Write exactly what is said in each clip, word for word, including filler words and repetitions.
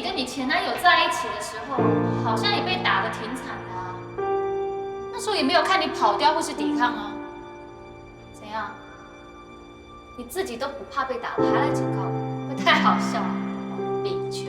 你跟你前男友在一起的时候，好像也被打得挺惨的啊。那时候也没有看你跑掉或是抵抗啊。怎样？你自己都不怕被打了，还来警告我，会太好笑了。比丘。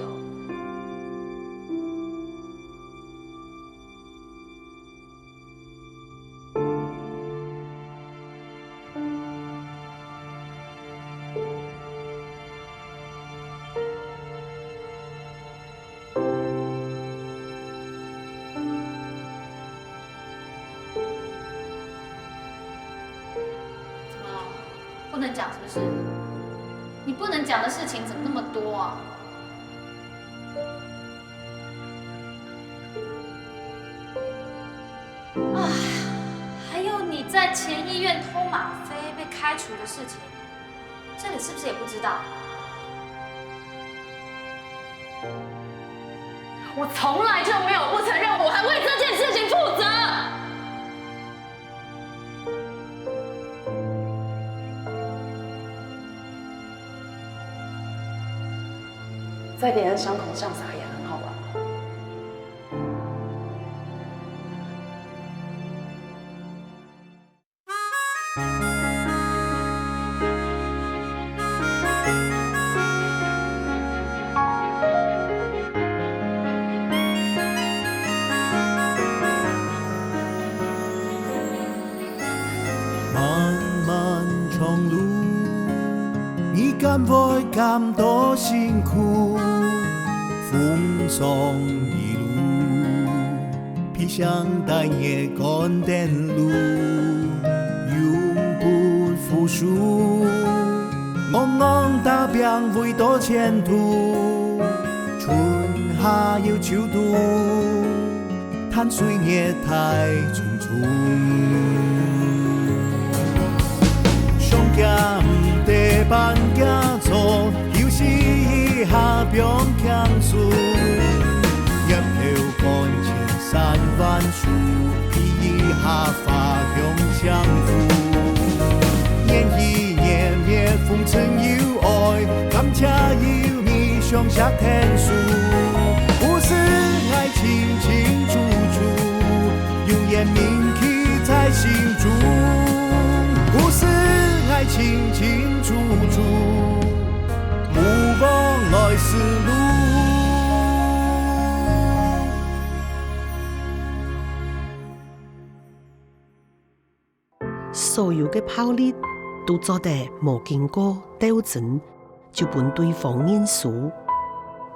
怎么了？不能讲是不是？你不能讲的事情怎么那么多啊？唉，还有你在前医院偷吗啡被开除的事情，这你是不是也不知道？我从来就没有不承认，我还为这件事情负责。在别人伤口上撒盐很好玩吗？ 漫漫长路，你敢会感到辛苦？风霜一路，披上担子赶等路，永不服输。昂昂打拚为到前途，春夏又秋冬， 淡水热带匆匆。上街毋得半家坐，休息一下放輕鬆。念頭萬千山萬水，披一下花香相扶。年已年滅，風塵有愛，感謝有你相惜天數。故事 清清楚楚，永远铭记在心中。故事爱清清楚楚，勿忘来时路。所有个暴力都做得無經過鬥爭， 就分對方認輸。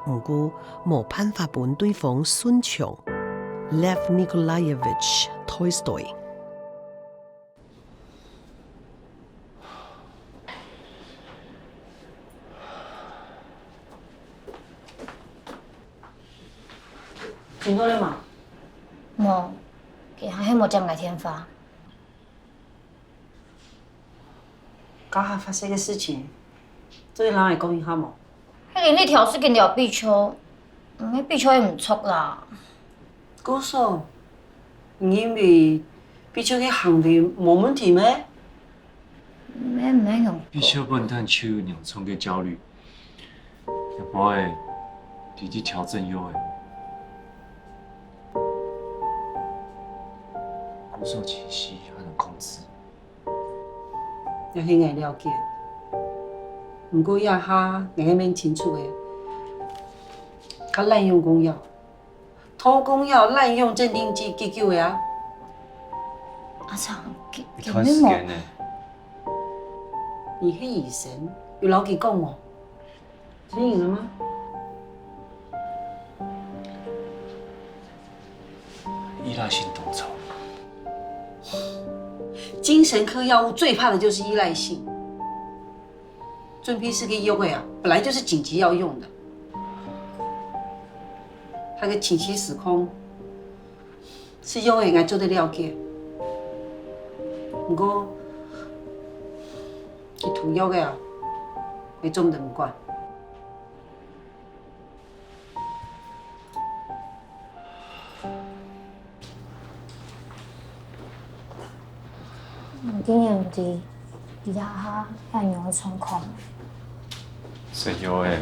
毋過，無辦法分對方順從。Lev Nikolaevich Tolstoy。聽到了嗎？無，佢還係無接𠊎電話。 頭下發生个事情，做得摎𠊎講一下無？該林立條係緊撩比丘，該比丘也毋著啦。故所，你認為比丘个行為無問題咩？毋係，毋係仰般。比丘本旦就有兩種个焦慮， 也無愛直接調整藥仔。故所情緒還能控制。這係𠊎了解。毋過這下𠊎係蠻清楚个，較濫用公藥，偷工藥、濫用鎮定劑，結果个啊。阿昌，佢，一段時間呢。你係醫生，有摎佢講無？ 成癮了嗎？依賴性動作。精神科藥物最怕的就是依賴性。準備室个藥仔啊，本來就是緊急要用的。佢个情緒失控， 係藥仔𠊎做得了解。毋過，佢毒藥仔啊，𠊎做毋得毋管。𠊎今年毋知，這下還有狀況。食藥仔，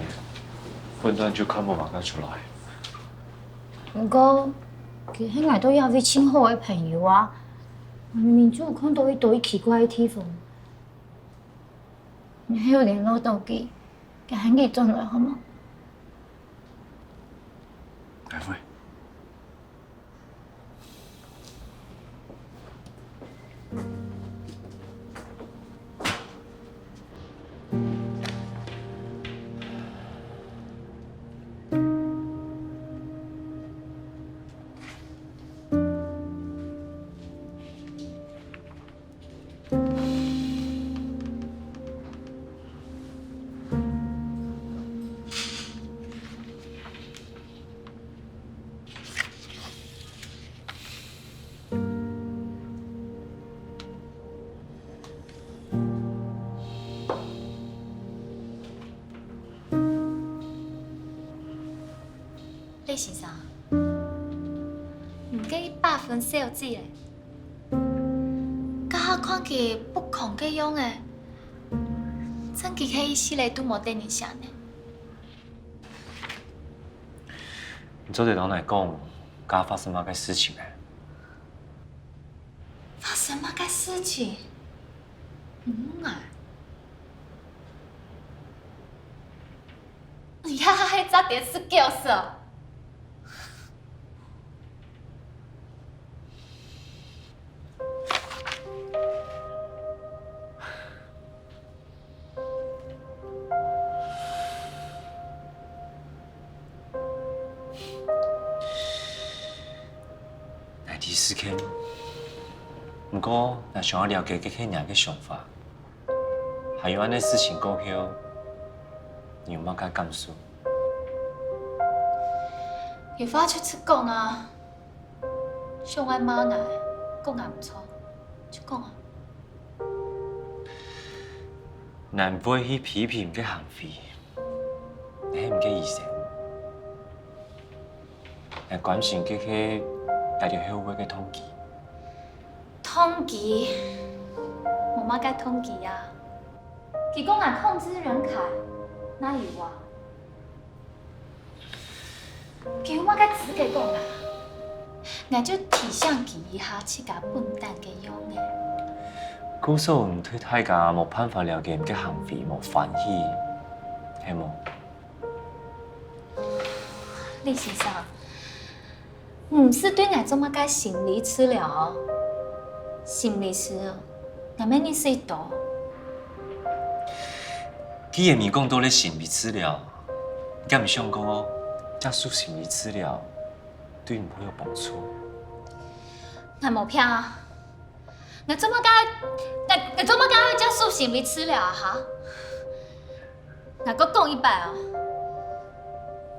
本段就看無麼个出來。毋過，佢係𠊎在這位盡好个朋友啊，明明就有看到佢兜奇怪个地方，你還有聯絡到佢，該喊佢轉來好無？來會。 李先生，毋過一百分小姐咧，這下看佢不狂个樣仔，真个係一息仔都無得人惜呢。你做得同𠊎講，該發生麼个事情無？ 發生麼个事情？嗯啊，你還係隻電視狗係哦？ 𠊎知事件，毋過𠊎想愛了解个係若个想法，還有恁仔事情過後，你有麼个感受？有話就直講啊！ 想愛罵𠊎，講𠊎毋著，就講啊。𠊎毋會去批評你个行為，𠊎係你个醫生。𠊎關心个係帶著後尾个動機。動機？無麼个動機啊！佢講𠊎控制人才，哪有啊？ 佢有麼个資格講啊？𠊎就提醒佢一下自家笨蛋个樣仔。故所你對大家無辦法了解你个行為無歡喜，係無？李先生，你毋使對𠊎做麼个心理治療哦。心理師，𠊎乜認識一兜。既然你講到了心理治療， 你敢有想過，接受心理治療對你會有幫助？𠊎無病啊！𠊎做麼个，𠊎，𠊎做麼个愛接受心理治療啊？哈！𠊎過講一擺哦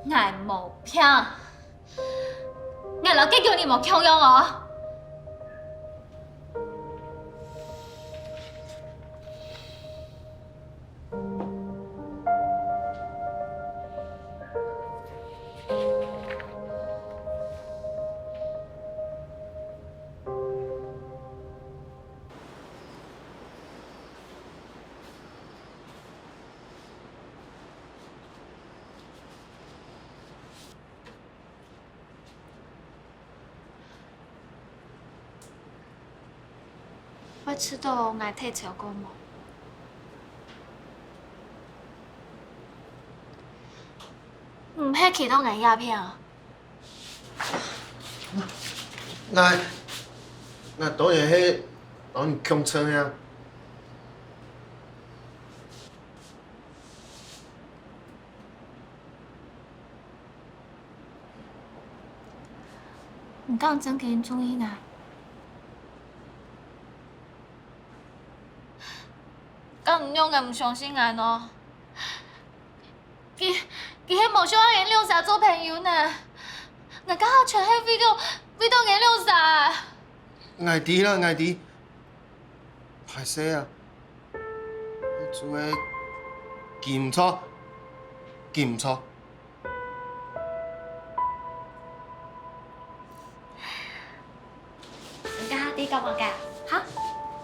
，𠊎無病！ 𠊎摎該兜人無共樣哦！會試著𠊎體調過無？𠊎毋係企到𠊎這片啊！𠊎，𠊎當然係摎你共陣啊！ 你敢真經中意𠊎？敢仰仔毋相信𠊎呢？佢，佢係無想愛𠊎兩儕做朋友呢！𠊎這下全係為著，為著𠊎兩儕！𠊎知啦，𠊎知。 歹勢啊，做个記毋著，記毋著。你這下在搞麼个？哈？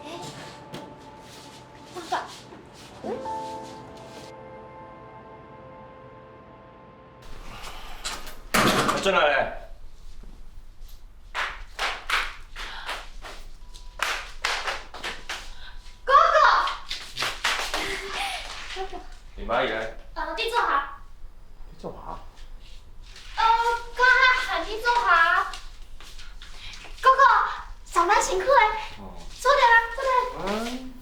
嘿，麼个？嗯？轉來咧。哥哥，哥哥，你媽咧？呃，你做下。你做下？呃，剛剛喊你做下。哥哥，上班辛苦咧。哦。坐等啊，坐等。嗯。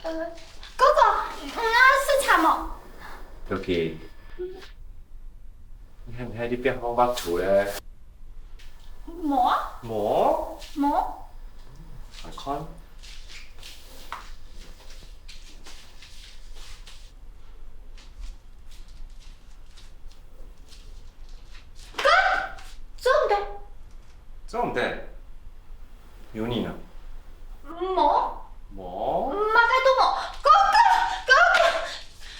呃，哥哥，你愛食茶無？OK。 你看，你看，你變好畫圖咧。無啊。無？無。來看。哥，做毋得。做毋得？有你呢？無。無？麼个都無。哥哥，哥哥，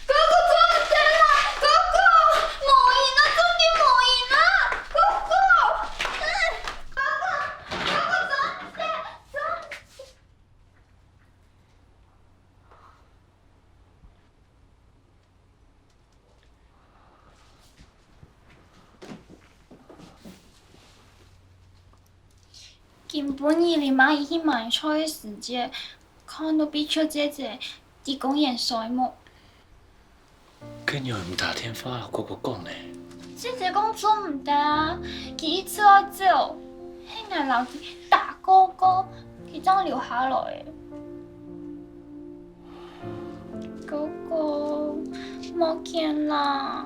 哥哥，做毋得啦！哥哥，無閒啦，真个無閒啦！哥哥，嗯，哥哥，哥哥，做毋得，做毋得。 今晡日林阿姨去買菜个時節，看到碧秋姐姐在公園睡目。該仰毋打電話摎哥哥講呢？姐姐講做毋得啊，佢一直愛走，係𠊎摎佢打勾勾，佢正留下來个。 哥哥，無見啦。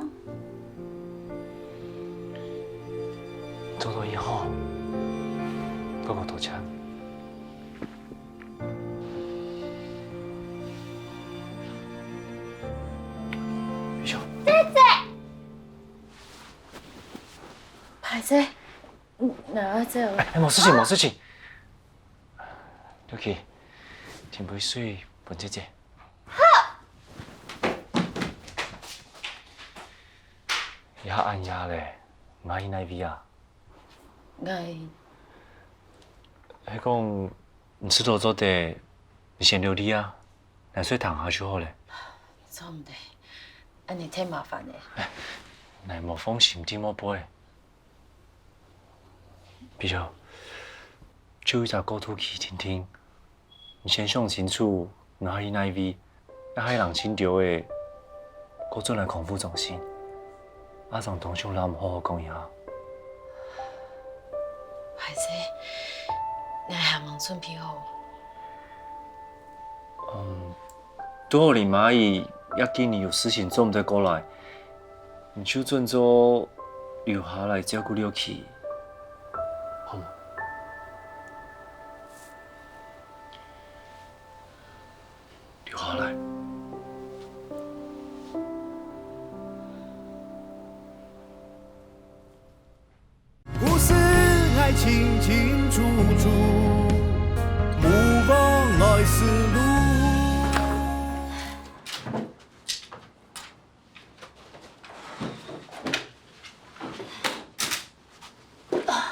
做到已好，哥哥多謝。玉秀。姐姐。歹勢，嗯，那這……哎，哎，無事情，無事情。 入去，斟杯水分姐姐。好。這下恁夜咧，你愛去哪位啊？𠊎……係講，你食著做得，你先留這啊，𠊎睡廳下就好咧。做毋得，恁呢忒麻煩咧。𠊎無放心，知無？ 比如，就一隻過渡期定定，你先想清楚，你愛去哪位，若係人盡多个，過轉來康復中心。阿長當想摎你好好講一下。歹勢，𠊎還吂準備好。嗯， 拄好林阿姨這幾日有事情做毋得過來，你就準做留下來照顧六期，好無？留下來。 故事愛清清楚楚，無妨礙思路。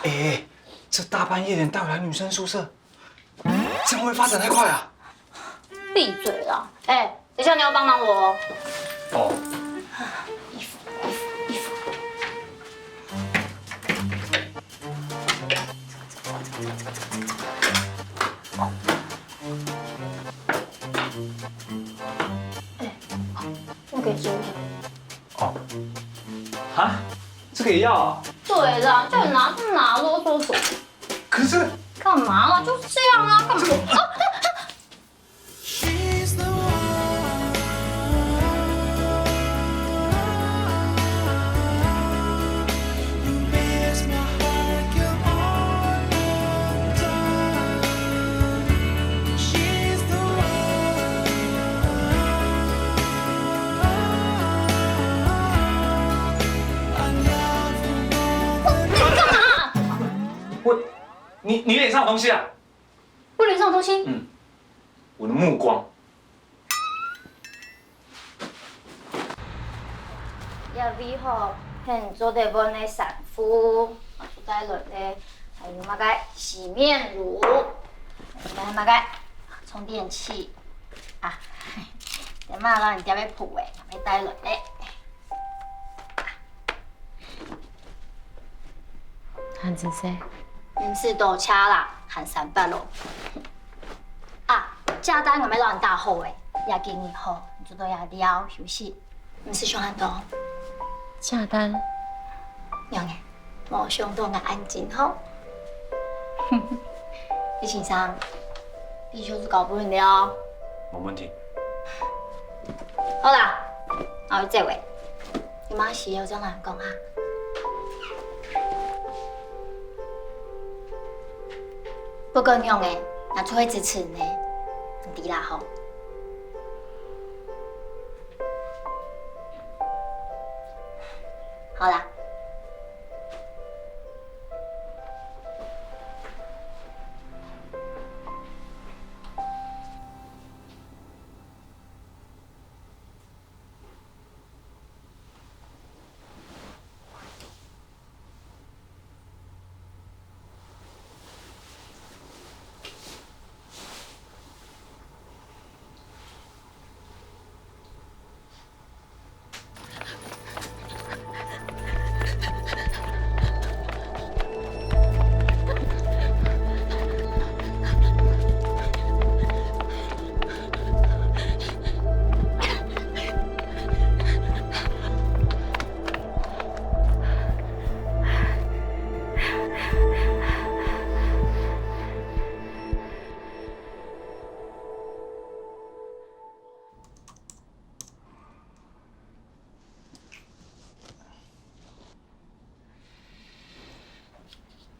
哎，這大半夜的帶我來女生宿舍， 這樣會發展太快啊！閉嘴啦！哎，等一下你要幫忙我哦。哦。衣服，衣服，衣服。哎，我給你。哦。哈？這個也要啊？對啦，叫你拿就拿，囉嗦什麼？ 可是幹嘛啦？就是這樣啊，幹嘛？啊！你幹嘛？我 你，你臉上有東西啊？我臉上有東西？嗯，我的目光。這位吼，係你做得換个衫褲，𠊎就帶來咧，還有麼个洗面乳，還有麼个充電器啊，等下摎你貼个布仔，𠊎帶來咧。恁仔細。毋使多謝啦，還三百咯。啊，這單𠊎乜摎你打好咧，這幾日吼，你就在這尞休息，毋使想恁多。這單？仰仔，無想到𠊎恁精吼。李先生，必修就交分你了哦。無問題。好啦，𠊎愛走咧，有麼个事愛再摎你講哈。 不管仰仔，𠊎就會支持你，你知啦吼。好啦。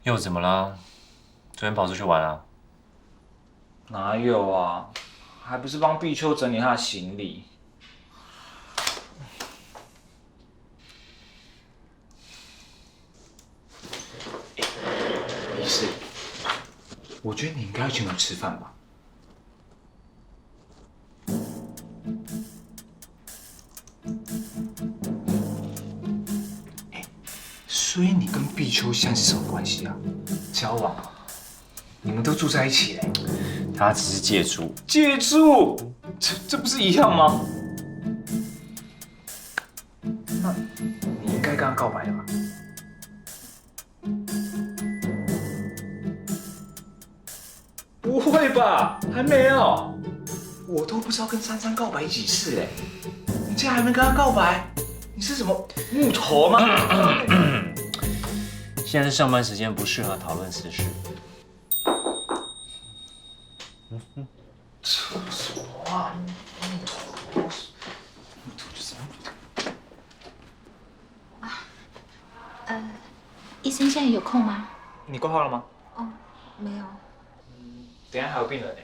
又怎么了？昨天跑出去玩啊？哪有啊，还不是帮碧秋整理她的行李。哎，没事，我觉得你应该要请我吃饭吧。 所以你跟碧秋现在是什么关系啊？交往啊？你们都住在一起嘞？他只是借住。借住？这这不是一样吗？那你应该跟他告白的吧？ 不会吧？还没有？我都不知道跟珊珊告白几次哎，你竟然还没跟她告白？你是什么木头吗？现在是上班时间，不适合讨论私事。这什么啊？木头，木头就是木头。 呃，医生现在有空吗？你挂号了吗？哦，没有。等一下还有病人呢。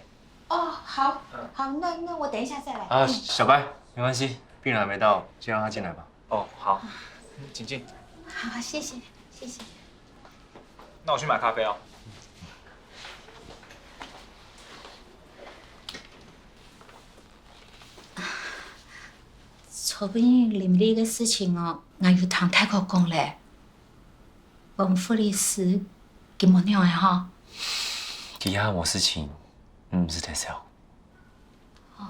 哦，好，嗯。好，那那我等一下再来。啊，嗯。小白，没关系，病人还没到，就让他进来吧。哦，好，嗯，请进。好，谢谢，谢谢。那我去买咖啡哦。 昨晡日林麗个事情哦，𠊎有同大哥講咧。黃護理師佢無仰仔吼？佢也無事情，毋使忒愁。哦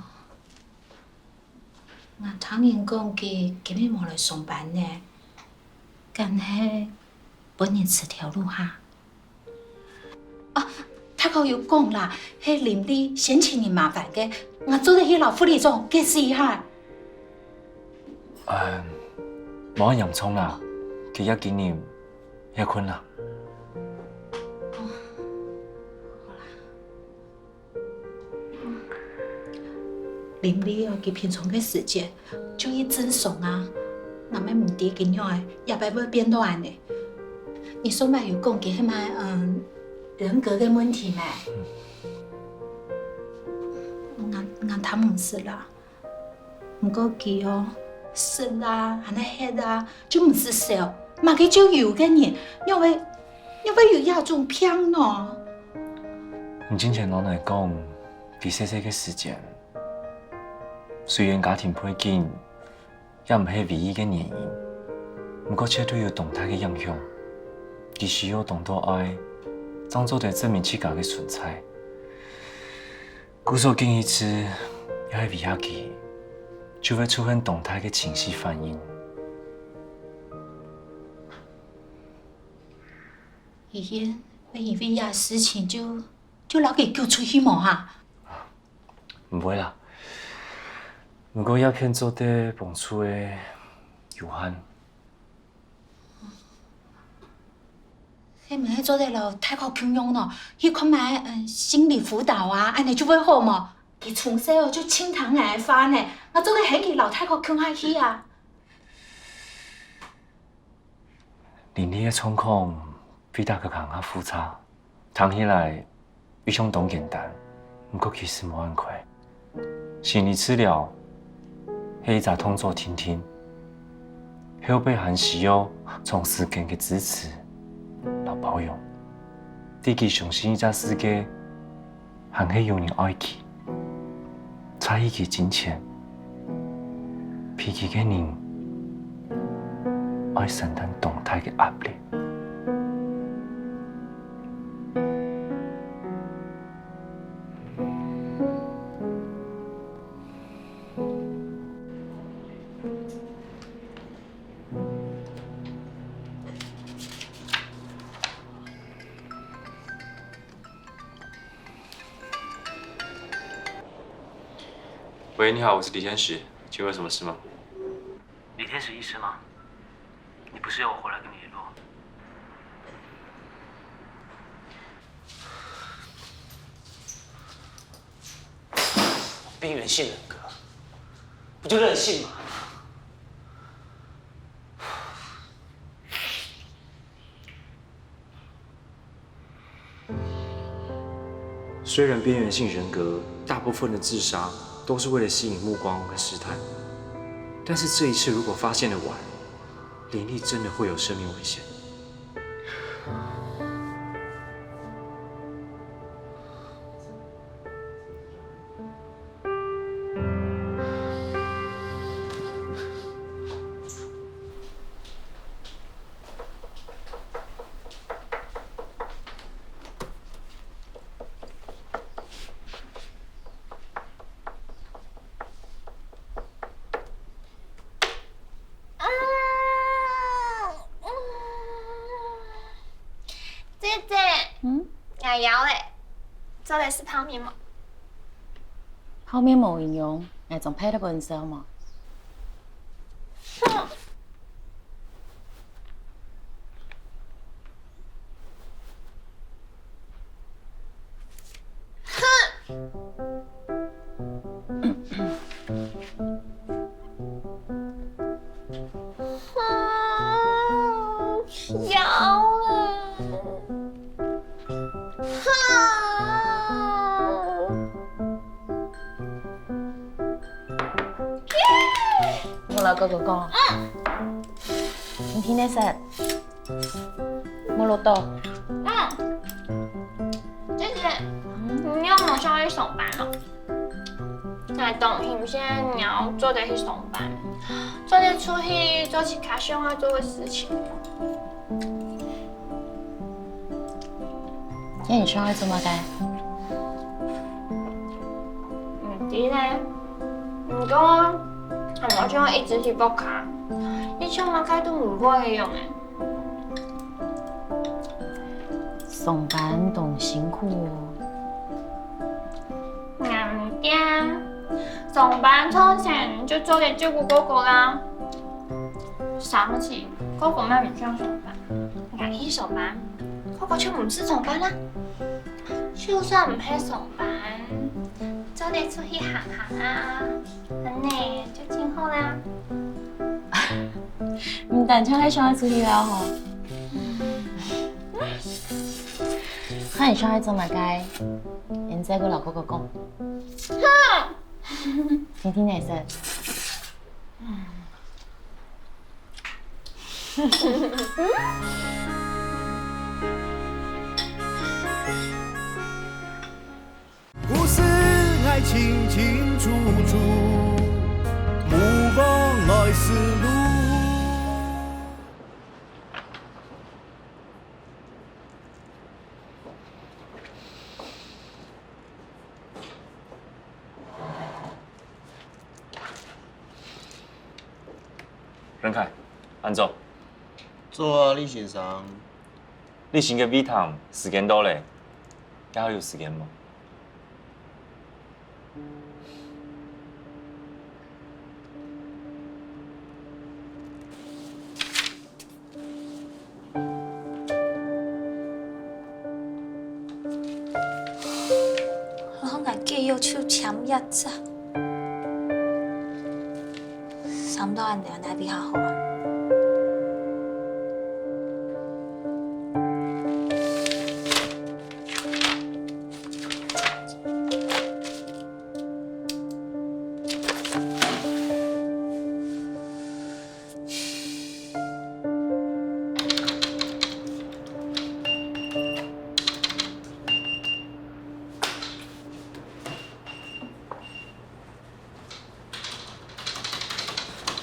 ，𠊎聽人講佢今日無來上班呢，敢係分人辭條路哈？ 啊，大哥有講啦，係林麗先尋人麻煩个，𠊎做得去摎護理長解釋一下。嗯，無恁嚴重啦，佢也今日歇睏啦。哦，好啦。 林麗哦，佢平常个時節就一直爽啊，𠊎乜毋知佢仰仔，這擺會變到恁呢。你上擺有講佢係麼，嗯，人格个問題咩？𠊎𠊎聽毋識啦。毋過佢哦，食啊，還係歇啊，就毋使愁，麼个就有个人，仰會仰會有這種病呢？你進前摎𠊎講， 佢細細个時節，雖然家庭背景也毋係唯一个原因，毋過絕對有當大个影響。佢需要當多愛，正做得證明自家个存在。故所緊一次，也係為下佢，就會出現當大个情緒反應。佢會因為這事情就，就摎佢救出去無哈？毋會啦。毋過這片做得幫助个有限。係毋係做得摎大哥共樣呢？去看覓，嗯，心理輔導啊，恁呢就會好無？佢從細哦就盡聽𠊎个話呢，𠊎做得喊佢摎大哥共下去啊。 林麗个狀況比大家較複雜，聽起來異常當簡單，毋過其實無恁快。心理治療係一隻動作定定，後背還需要長時間个支持摎包容。知佢相信一隻世界， 還係有人愛佢，在意佢進前，比佢个人愛承擔當大个壓力。 喂，你好，我是李天使，请问有什么事吗？李天使医师吗？你不是要我回来跟你联络？边缘性人格，不就任性吗？ 虽然边缘性人格大部分的自杀都是为了吸引目光跟试探，但是这一次如果发现的晚，林丽真的会有生命危险。 姐姐，嗯？𠊎枵咧，做得食泡麵無？泡麵無營養，𠊎總配得分手嘛。哼！ 哼，枵啊！哼！莫摎哥哥講，你聽得識？ 無落到。嗯，姐姐，你有無想愛上班哦？𠊎當興先，你愛做得去上班，做得出去做自家想愛做个事情。該你想愛做麼个？毋知呢，毋過，𠊎無想愛一直去屋下，一直麼个都毋會个樣仔。 上班當辛苦哦。𠊎毋驚，上班賺錢就做得照顧哥哥啦。生氣，哥哥乜毋想上班。𠊎去上班，哥哥就毋使上班啦。就算毋係上班，做得出去行行啊，恁呢就真好啦。毋單淨係想愛出去尞吼。 看你想愛做麼个，你再過摎哥哥講。聽聽你說。故事愛清清楚楚，莫忘來時路。 任凯，恁早。早啊，李先生。旅行个會談時間到咧，你還有時間無？ 摎𠊎解約就簽一隻。差毋多恁樣，哪位較好啊？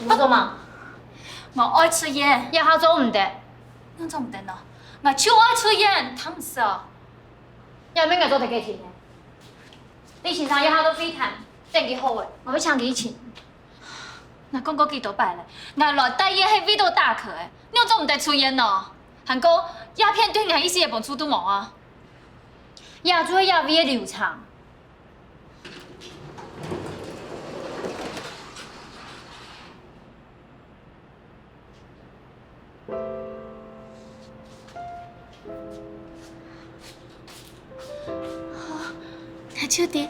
你做麼？𠊎愛出院。這下做毋得。仰做毋得呢？𠊎就愛出院，痛死哦！這毋係𠊎做得決定个。李先生這下在會談，等佢好咧，𠊎會請佢一齊。𠊎講過幾多擺咧，𠊎來戴院係為著打球个，仰做毋得出院呢？還過，這片對𠊎一息个幫助都無啊！這就係這位个流程。 𠊎就知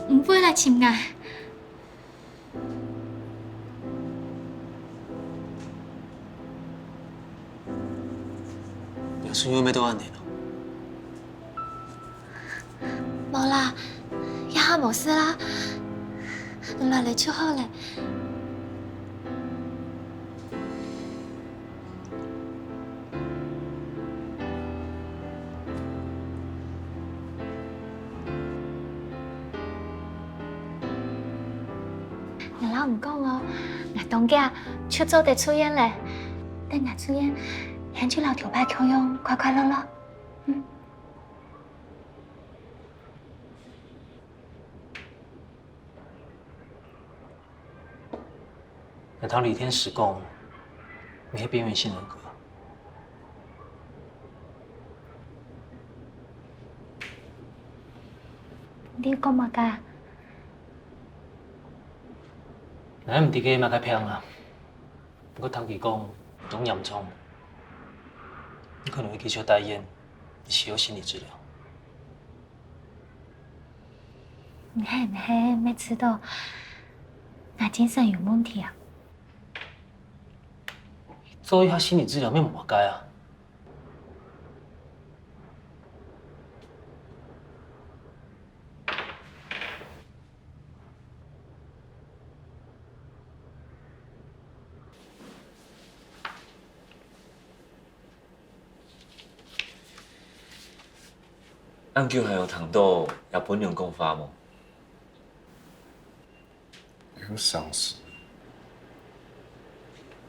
你毋會來尋𠊎。 你个孫又變到恁樣了？無啦，這下無事啦，你來了就好咧。 𠊎摎你講哦，𠊎當遽就做得出院咧。等𠊎出院，𠊎就摎頭擺共樣快快樂樂。嗯。 𠊎聽李天使講，你係邊緣性人格。你講麼个？𠊎毋知該麼个病啊，毋過聽佢講，當嚴重，你可能會繼續戴院，你需要心理治療。 你係毋係毋知道，𠊎精神有問題啊？做一下心理治療，無麼个啊。 恁久還有聽著若餔娘講話無？有相似。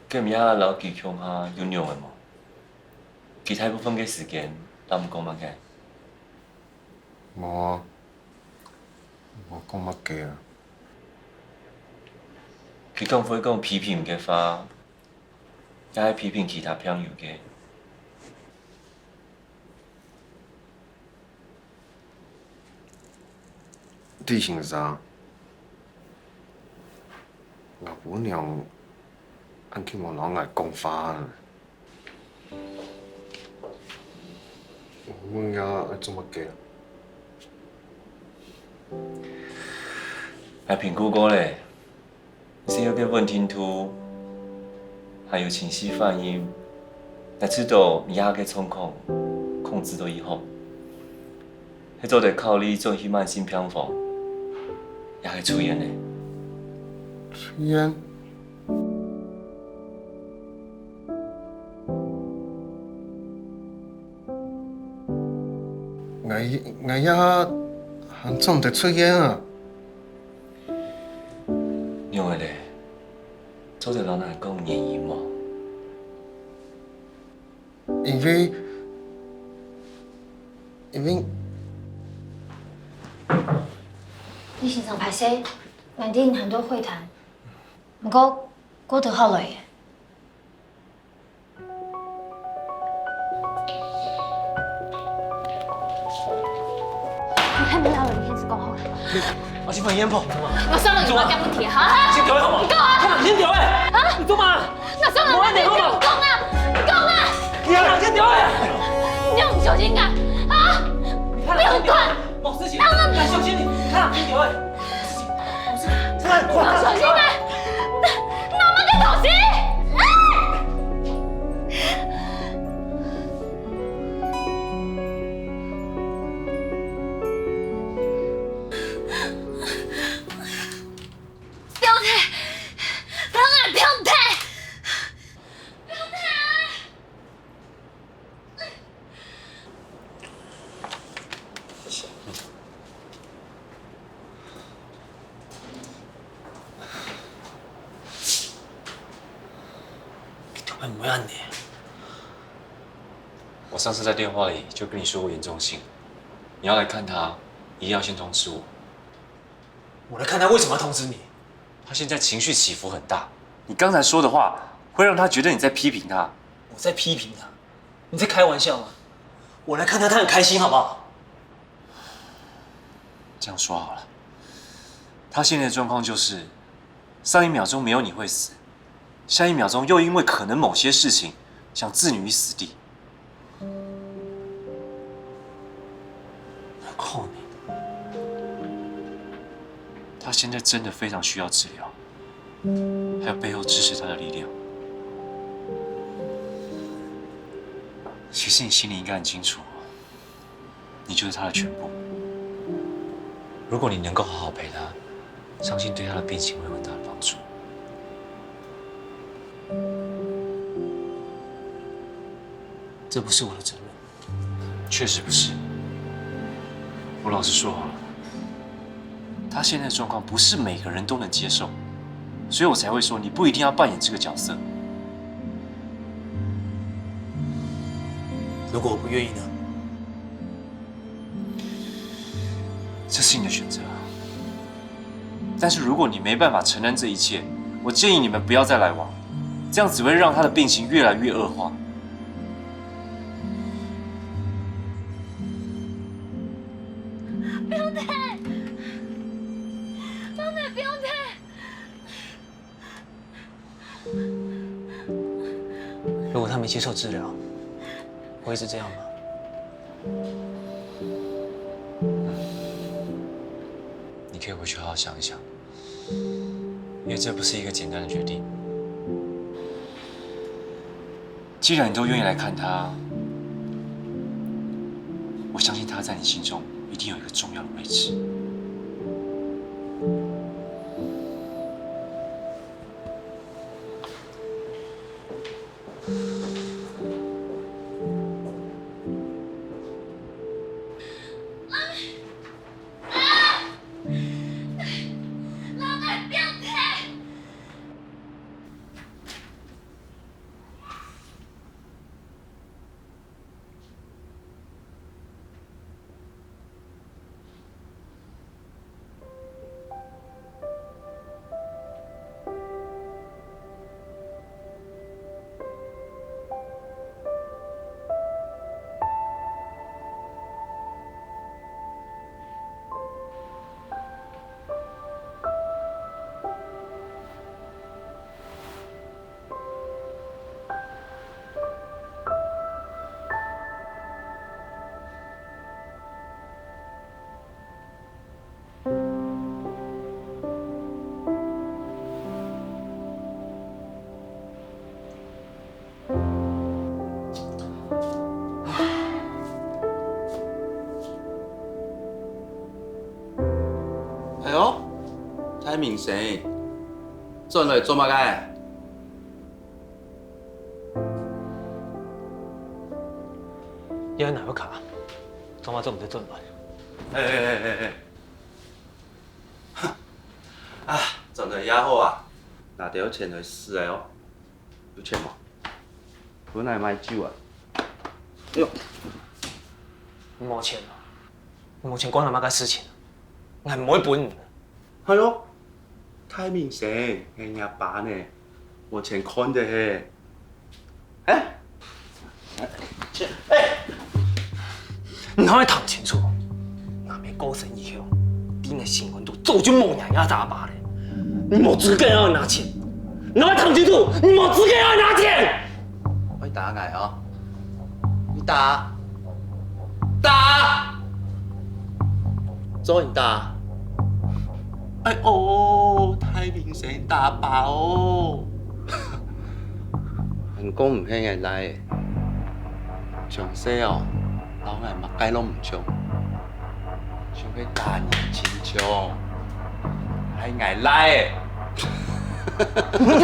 該你這下摎佢共下有仰仔無？佢大部分个時間摎你講麼个？無啊，無講麼个啊。佢敢會講批評你个話， 也係批評其他朋友个。李先生，若餔娘恁久無摎𠊎講話了，𠊎也愛做麼个啊？𠊎評估過咧， 你係有个穩定度，還有情緒反應，𠊎知著你這个狀況控制到已好，係做得考慮轉去慢性病房，也係出院咧。出院？𠊎，𠊎也還做毋得出院啊！ 仰仔咧？做得摎𠊎講原因無？因為，因為李先生，歹勢，𠊎知你還在會談，毋過過得好來咧。我去翻烟筒，你做嘛？我上了你妈讲问题，好好。先掉下好不好？你干嘛？看，先掉下。啊？你做嘛？我上了你妈讲，你讲啊，你讲啊！你看，先掉下。你有小心感啊？你看，没有断。没事情，你看，小心你，你看，先掉下。事情，不是，看，看，小心感，那那么个东西。啊！ 表弟，人啊，表弟，表弟！你做咩毋會恁呢？我上次在电话里就跟你说过严重性，你要来看他，一定要先通知我。我来看他为什么要通知你？他现在情绪起伏很大，你刚才说的话会让他觉得你在批评他。我在批评他？你在开玩笑吗？我来看他，他很开心，好不好？这样说好了，他现在的状况就是，上一秒钟没有你会死，下一秒钟又因为可能某些事情想置你于死地。好可怜。他现在真的非常需要治疗，还有背后支持他的力量。其实你心里应该很清楚，你就是他的全部。如果你能够好好陪他，相信对他的病情会有很大的帮助。这不是我的责任。确实不是。我老实说好了，他现在的状况不是每个人都能接受，所以我才会说你不一定要扮演这个角色。如果我不愿意呢？这是你的选择。但是如果你没办法承担这一切，我建议你们不要再来往，这样只会让他的病情越来越恶化。表弟，表弟，表弟。 如果他没接受治疗，会一直这样吗？你可以回去好好想一想，因为这不是一个简单的决定。既然你都愿意来看他，我相信他在你心中一定有一个重要的位置。 哎喲，大明生，轉來做麼个？你愛哪位卡？做麼做毋得轉來？哎哎哎哎哎！啊，轉來也好啊，拿兜錢來使个哦。 有錢無？分𠊎買酒啊！哎喲，無錢啊？無錢關𠊎麼个事情？𠊎毋會分你。哎喲，大明生，𠊎若爸呢，無錢看得嘿。哎，哎，你還愛聽清楚，若姆過身以後，你个身份都早就無人要打爸咧，你無資格要拿錢。你要聽清楚，你無資格要拿錢。你打𠊎哦！你打！打！做你打！哎哦，太平生打爸哦！還講毋係𠊎倈仔，從細哦，摎𠊎麼个都毋像。 想愛打你親像，係𠊎倈仔。你係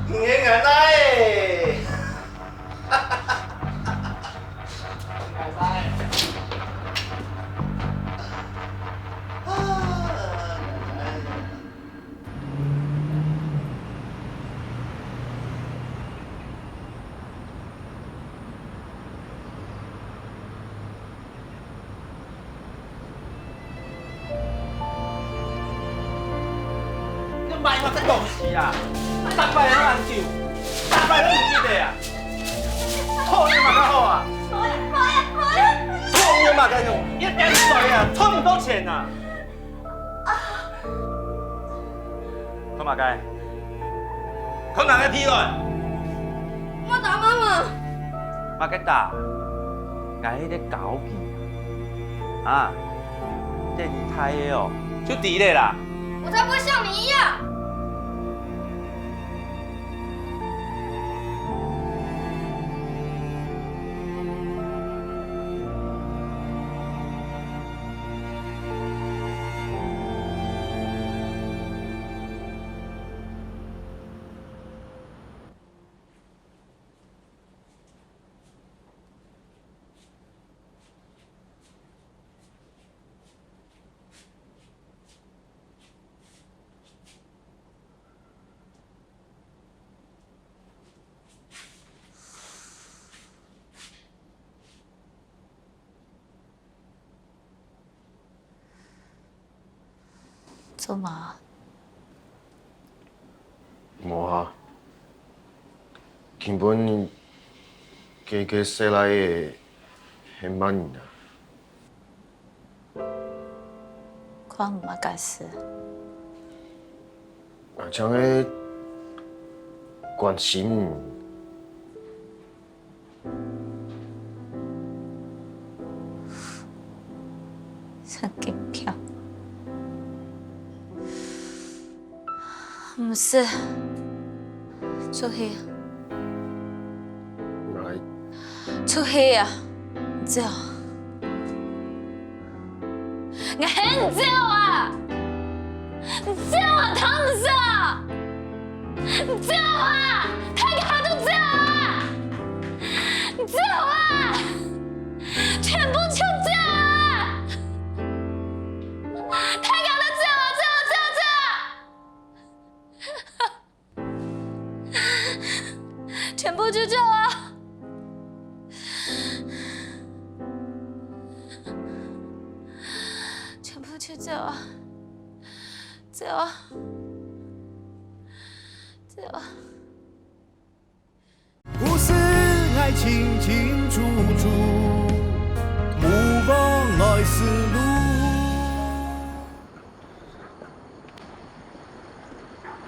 𠊎倈仔。你買麼个東西啊？逐擺都恁久，逐擺都毋記得啊？討你麼个好啊？討你麼个用？一點水啊，賺毋到錢啊！ 看麼个？看麼个？起來！莫打媽媽！麼个打？𠊎係在教佢啊！啊，等你大了哦，就知了啦！我才不會像你一樣！做麼？無啊，今晡日該个細倈仔係麼人啊？關你麼个事？𠊎正係關心你。 神經病！毋使，出去！來！出去啊！走！ 𠊎喊你走啊！你走啊，聽毋識啊？你走啊！大家都走啊！你走啊！全部就走啊！大家都走啊，走啊，走啊，走啊！ 全部就走啊！全部就走啊！走啊！走啊！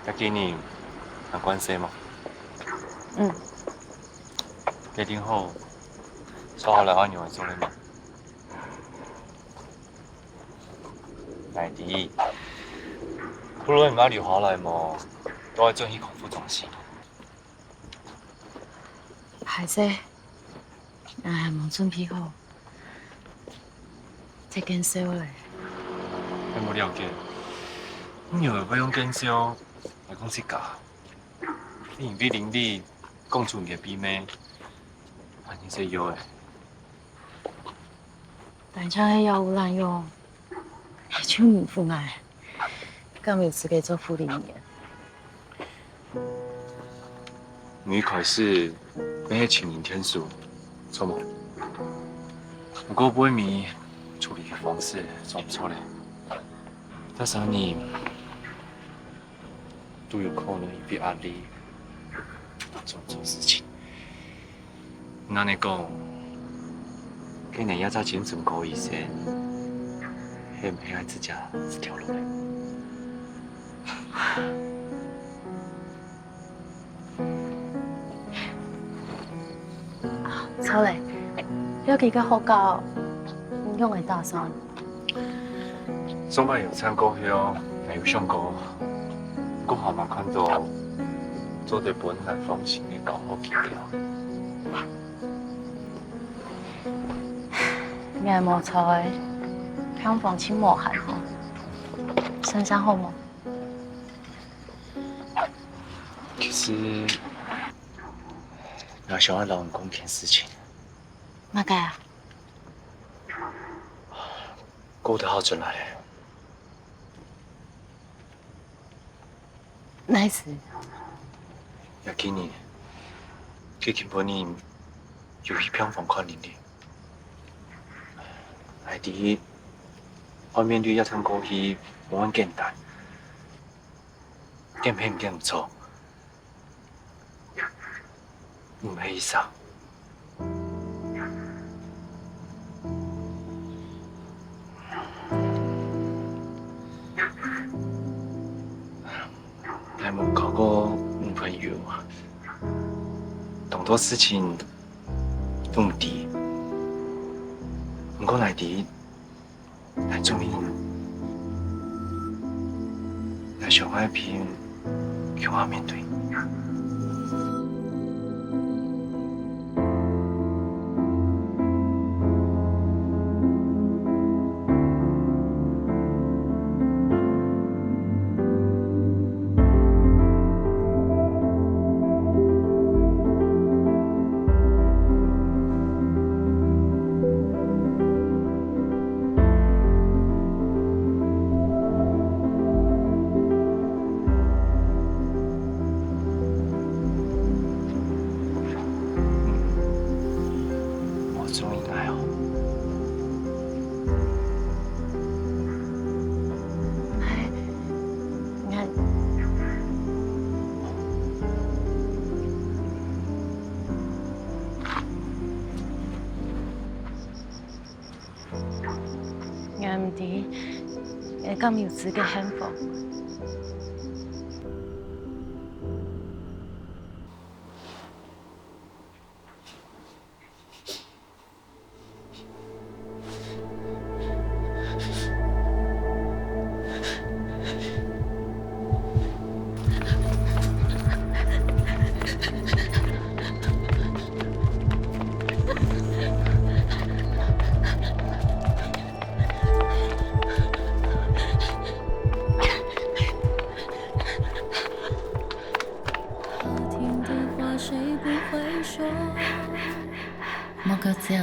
該今日還慣勢無？嗯。決定好，做好了愛仰般做个無？𠊎知，無論你愛留下來無，都愛轉去康復中心。 歹勢，𠊎還無準備好，就見笑咧。你無了解，你若會用見笑來講自家，你因為鄰里講出你个秘密，還係有个。 單淨係有人用，就毋負𠊎，敢有資格做護理員？你一開始乜係尋人𢯭手，著無？毋過尾尾處理个方式做毋著咧。第三年， 都有可能因為壓力做毋著事情。恁樣講，該你也正精神科醫生，係毋係愛自家一條路咧？著咧，了解个學校，你仰會打算？上擺有參過後，𠊎有想過，毋過還吂看到做得分𠊎放心个教學技巧。 𠊎無在，病房盡無閒哦。先生好無？其實，𠊎想愛摎你講件事情。麼个啊？哥得好轉來咧。 哪事？這幾日，佢今晡日有去病房看恁呢。𠊎知，愛面對這趟過去無恁簡單，見毋見毋著。 毋係醫生。𠊎無交過女朋友，當多事情都毋知。毋過𠊎知， 𠊎做得，𠊎想愛陪你共下面對。 𠊎毋知，𠊎敢有資格幸福？ 莫過走咧。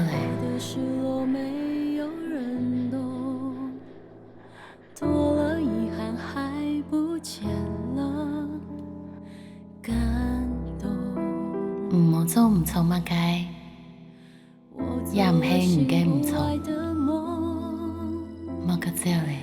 毋好做毋著麼个，也毋係你个毋著。莫過走咧。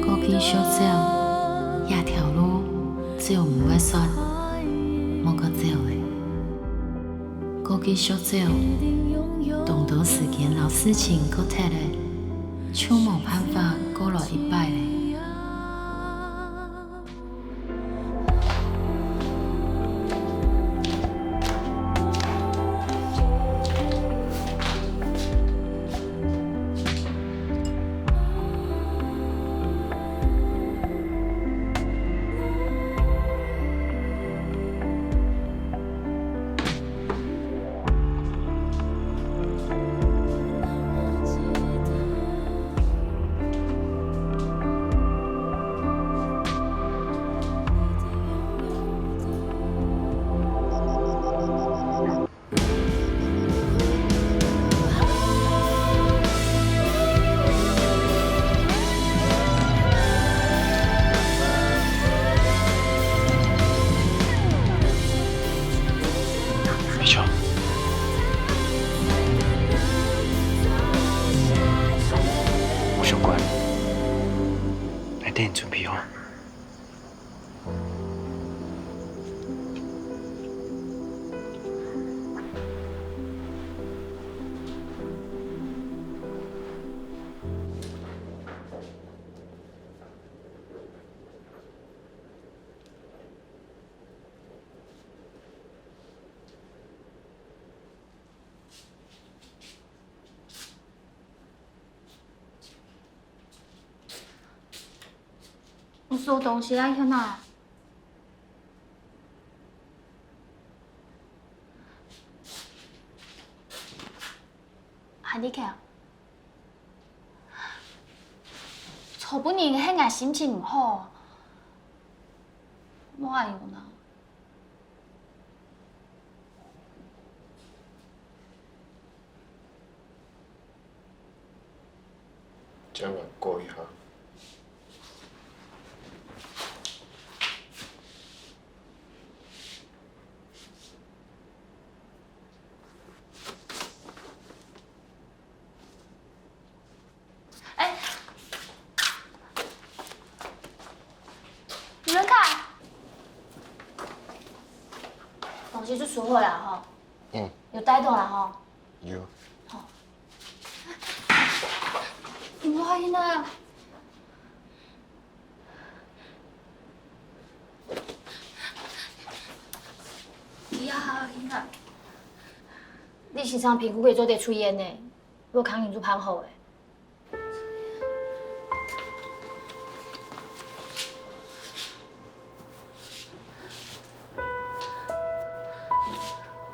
過繼續走，這條路走毋會煞，莫過走咧。過繼續走，當多時間摎事情過忒咧，就無辦法過來一擺咧。等你準備好。 你收東西啊，去哪？還在看啊？昨晡日係𠊎心情毋好，無愛用啦。 將來過一下。哎，你們看，東西就收好了吼。嗯。有帶到了吼。有。好。你們還在哪？ 你好，你好。你身上皮膚可以做得出煙呢，我看你就胖好欸。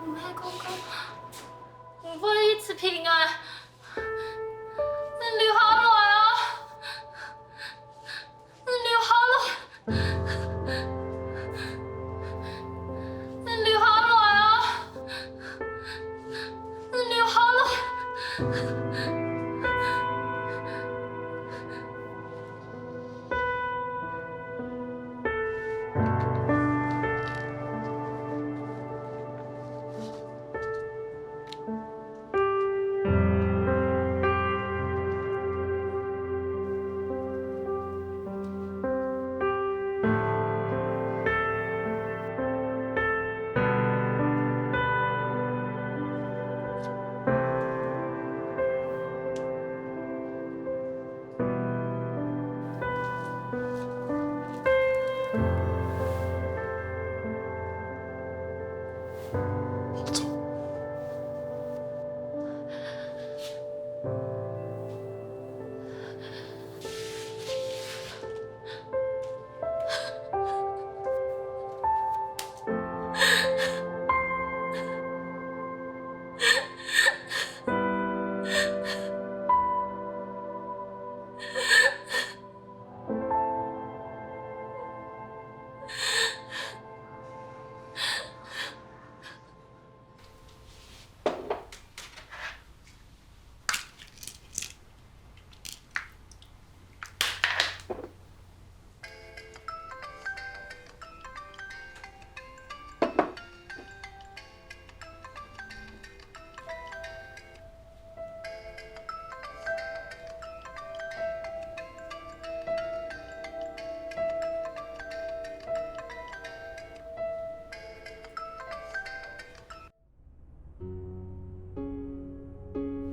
毋係講講，毋會一直平安，你留下來啊！ 你留下來！你留下來啊！你留下來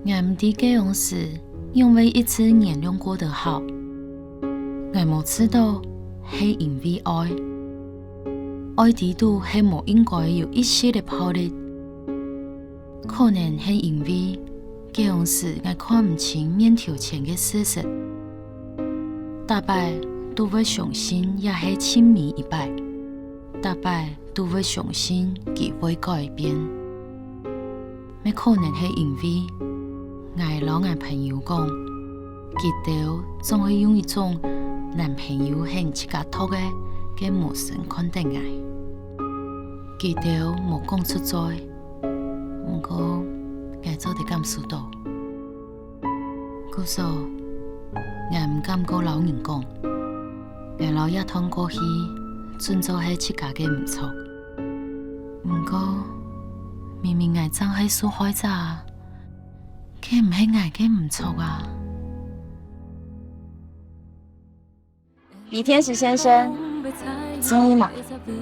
！𠊎毋知該央時仰會一直原諒過得好。𠊎無試著係因為愛，愛裡肚係無應該有一息个暴力。可能係因為該央時𠊎看毋清面頭前个事實，逐擺都會相信這係盡尾一擺。 逐擺都會相信佢會改變。乜可能係因為𠊎摎𠊎朋友講，佢兜總係用一種男朋友係自家擇个个目神看等𠊎。佢兜無講出嘴，毋過𠊎做得感受著。 故所，𠊎毋敢過摎人講，𠊎摎這段過去準做係自家个毋著。毋過，明明𠊎正係受害者啊，該毋係𠊎个毋著啊！李天石先生，中意嗎？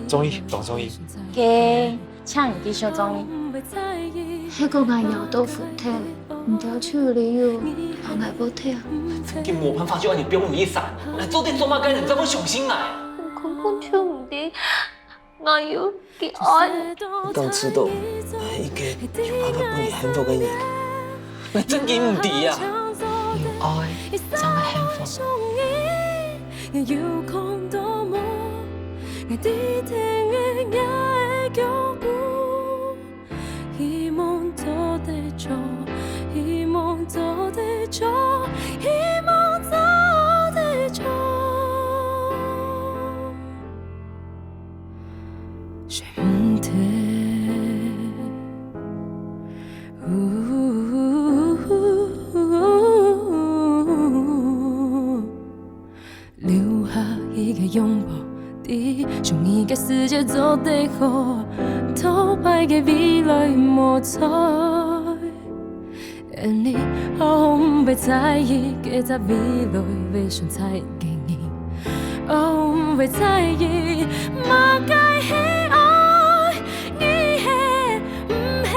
中意，當中意。該請你繼續中意。係講𠊎腰到分忒，你兜就有理由同𠊎分忒啊？真个無辦法，就恁樣放你一儕，𠊎做得做麼个人正會相信𠊎？你根本就毋知 𠊎有幾愛。你當知道，𠊎係一個有辦法分你幸福个人。𠊎真个毋知啊。有愛正會幸福。希望做得著，希望做得著，希望做得著。 留下一個擁抱，在屬於个世界做得好，頭擺个未來無在。 你，哦，毋會在意，該隻未來會存在个你。哦，毋會在意，麼个係愛，你係毋係，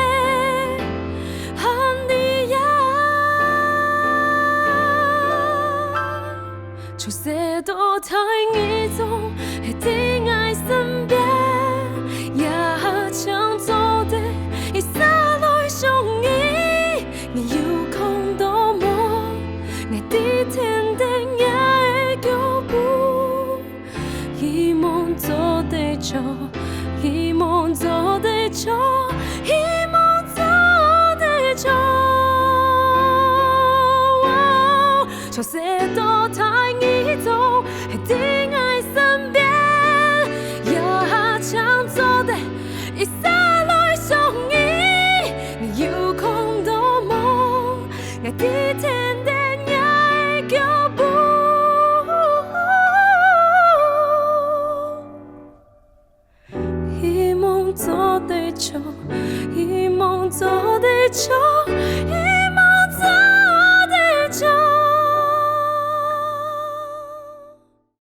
喊你呀。 出世到大義中，係在𠊎身邊，也正做得一儕來相依。你有看到無？𠊎在跈等若个腳步。希望做得著，希望做得著，希望做得著。 出世到大義中，係在𠊎身邊，也正做得一儕來相依。你有看到無？𠊎在跈等若个腳步。 希望做得著，希望做得著，